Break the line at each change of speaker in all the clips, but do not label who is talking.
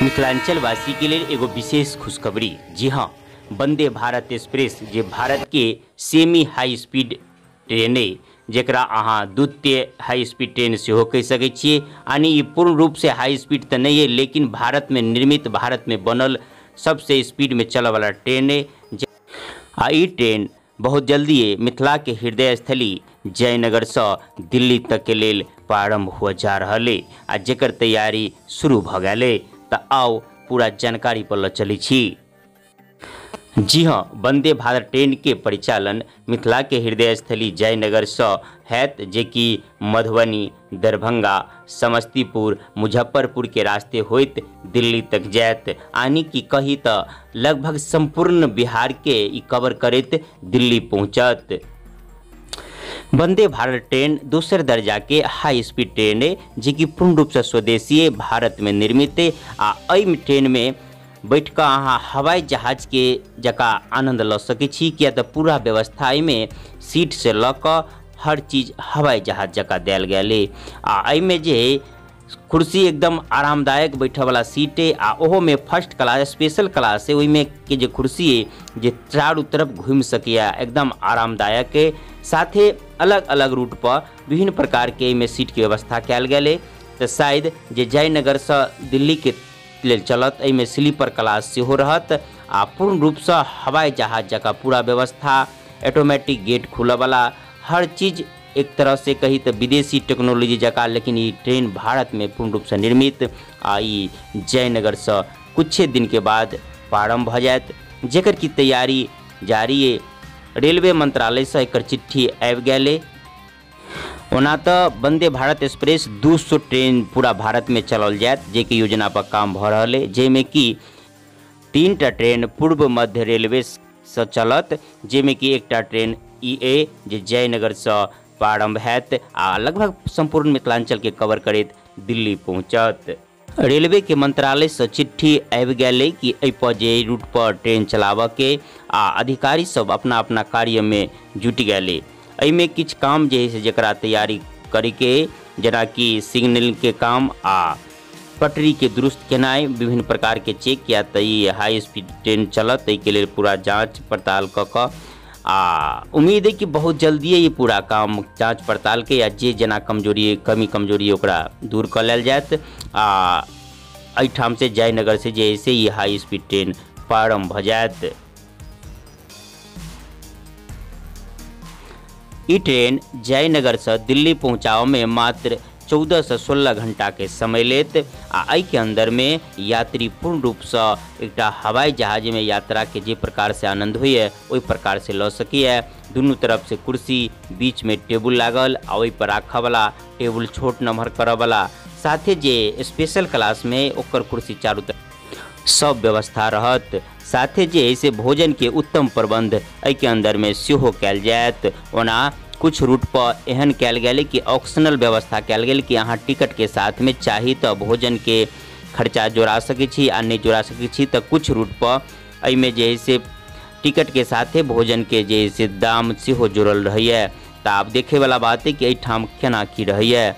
मिथिलांचल वासी के लेल एगो विशेष खुशखबरी। जी हाँ, वंदे भारत एक्सप्रेस जे भारत के सेमी हाई स्पीड ट्रेन अइ, जकरा अहाँ द्वितीय हाई स्पीड ट्रेन सेहो कहि सकै छियै। यानी ई पूर्ण रूप से हाई स्पीड तऽ नहि अइ, लेकिन भारत में निर्मित, भारत में बनल सबसे स्पीड में चलऽ वाला ट्रेन अइ। आ ई ट्रेन बहुत जल्दिए मिथिला के हृदय स्थली जयनगर से दिल्ली तक के लेल प्रारंभ हुआ जा रहल अइ आ जेकर तैयारी शुरू भऽ गेल अइ। तऽ आउ पूरा जानकारी पर लऽ चलै छी। जी हाँ, वंदे भारत ट्रेन के परिचालन मिथिला के हृदय स्थली जयनगर से हैत, जे कि मधुबनी, दरभंगा, समस्तीपुर, मुजफ्फरपुर के रास्ते होइत दिल्ली तक जायत। यानी कि कही तऽ लगभग संपूर्ण बिहार के ई कवर करैत दिल्ली पहुँचत। वंदे भारत ट्रेन दोसर दर्जा के हाई स्पीड ट्रेन है, जे कि पूर्ण रूप से स्वदेशी है, भारत में निर्मित है। आ एहि ट्रेन में बैठ कऽ अहाँ हवाई जहाज के जकाँ आनंद लऽ सकै छी, किया तऽ पूरा व्यवस्था एहिमे सीट से लऽ कऽ हर चीज हवाई जहाज जकाँ देल गेल अइ। आ एहिमे जे कुर्सी एकदम आरामदायक बैठयवला सीट अइ, आ ओहोमे फर्स्ट क्लास स्पेशल क्लास अइ, ओहिमे के जे कुर्सी अइ जे चारू तरफ घुमि सकैए, एकदम आरामदायक अइ। साथे अलग अलग रूट पर विभिन्न प्रकार के एहिमे सीट के व्यवस्था कयल गेल अइ। तऽ शायद जे जयनगरसँ दिल्ली के लेल चलत एहिमे स्लीपर क्लास सेहो रहत आ पूर्ण रूपसँ हवाई जहाज जकाँ पूरा व्यवस्था, ऑटोमेटिक गेट खुलऽवला, हर चीज एक तरह से कही तऽ विदेशी टेक्नोलॉजी जकाँ। लेकिन ई ट्रेन भारत में पूर्ण रूपसँ निर्मित आ ई जयनगरसँ कुछे दिन के बाद प्रारंभ भऽ जायत, जेकर की तैयारी जारी अइ। रेलवे मंत्रालयसँ एकर चिट्ठी आबि गेल अइ। ओना तऽ वंदे भारत एक्सप्रेस 200 ट्रेन पूरा भारत में चलाओल जायत, जेकि योजना पर काम भऽ रहल अइ, जाहिमे कि 3टा ट्रेन पूर्व मध्य रेलवे से चलत, जाहिमे कि एकटा ट्रेन ई अइ जे जयनगरसँ प्रारंभ हैत आ लगभग संपूर्ण मिथिलांचल के कवर करैत दिल्ली पहुँचत। रेलवे के मंत्रालय से चिट्ठी आबि गेल अइ कि एहि पर जे रूट पर ट्रेन चलाबऽ के, आ अधिकारी सब अपना अपना कार्य में जुटि गेल अइ। एहिमे किछु काम जे है से जकरा तैयारी करैके, जेनाकि सिग्नल के काम आ पटरी के दुरुस्त केनाइ, विभिन्न प्रकार के चेक, किया तऽ ई हाई स्पीड ट्रेन चलत, ताहिके लेल पूरा जाँच पड़ताल कऽ कऽ, आ उम्मीद है कि बहुत जल्दिए ई पूरा काम जाँच पड़ताल के या जे जेना कमजोरी कमी कमजोरी ओकरा दूर कऽ लेल जायत। आ एहिठाम से जयनगर से जे है से ई हाई स्पीड ट्रेन प्रारंभ भऽ जायत। ई ट्रेन जयनगर से दिल्ली पहुँचाबऽ में मात्र 14 से 16 घंटा के समय लेत आ एहि के अंदर में यात्री पूर्ण रूप से एकटा हवाई जहाज में यात्रा के जे प्रकार से आनंद होइए ओहि प्रकार से लऽ सकैए। दुनू तरफ से कुर्सी, बीच में टेबुल लागल आ ओहि पर राखऽ वाला टेबुल छोट नमहर करऽ वाला, साथे जे स्पेशल क्लास में ओकर कुर्सी चारू तरफ सब व्यवस्था रहत। साथे जे है से भोजन के उत्तम प्रबंध एहि के अंदर में सेहो कयल जायत। ओना कुछ रूट पर एहन कयल गेल कि ऑप्शनल व्यवस्था कयल गेल कि अहाँ टिकट के साथ में चाही तऽ भोजन के खर्चा जोड़ा सकै छी आ नहि जोड़ा सकै छी। तऽ कुछ रूट पर एहिमे जे है से टिकट के साथे भोजन के जे है से दाम सेहो जोड़ल रहैए। तऽ आब देखैवला बात है कि एहिठाम केना की रहैए,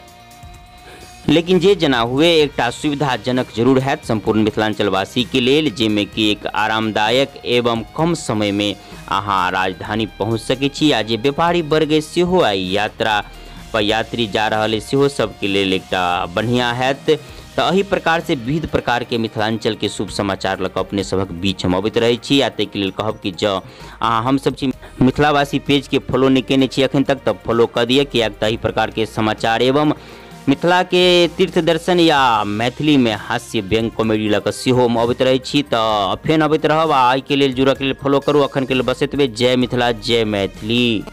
लेकिन जे जना हुए एकटा सुविधाजनक जरूर हैत संपूर्ण मिथिलांचलवासी के लेल, जाहिमे कि एक आरामदायक एवं कम समय में अहाँ राजधानी पहुँच सकै छी। आ जे व्यापारी वर्ग अइ सेहो आइ यात्रा पर यात्री जा रहल अइ सेहो सबके लेल एकटा बढ़िआँ हैत। तऽ एहि प्रकार से विविध प्रकार के मिथिलांचल के शुभ समाचार लऽ कऽ अपने सभक बीच हम अबैत रहै छी। आ ताहिके लेल कहब कि जँ अहाँ हमसब छी मिथिलावासी पेज के फॉलो नहि केने छी अखन तक तऽ फॉलो कऽ दिअ, किएक तऽ एहि प्रकार के समाचार एवं मिथिला के तीर्थ दर्शन या मैथिली में हास्य व्यंग कॉमेडी लऽ कऽ सेहो हम अबैत रहै छी। तऽ फेन अबैत रहब आ एहिके लेल जुड़ऽके लेल फॉलो करू। अखन के लेल बस एतबे। जय मिथिला, जय मैथिली।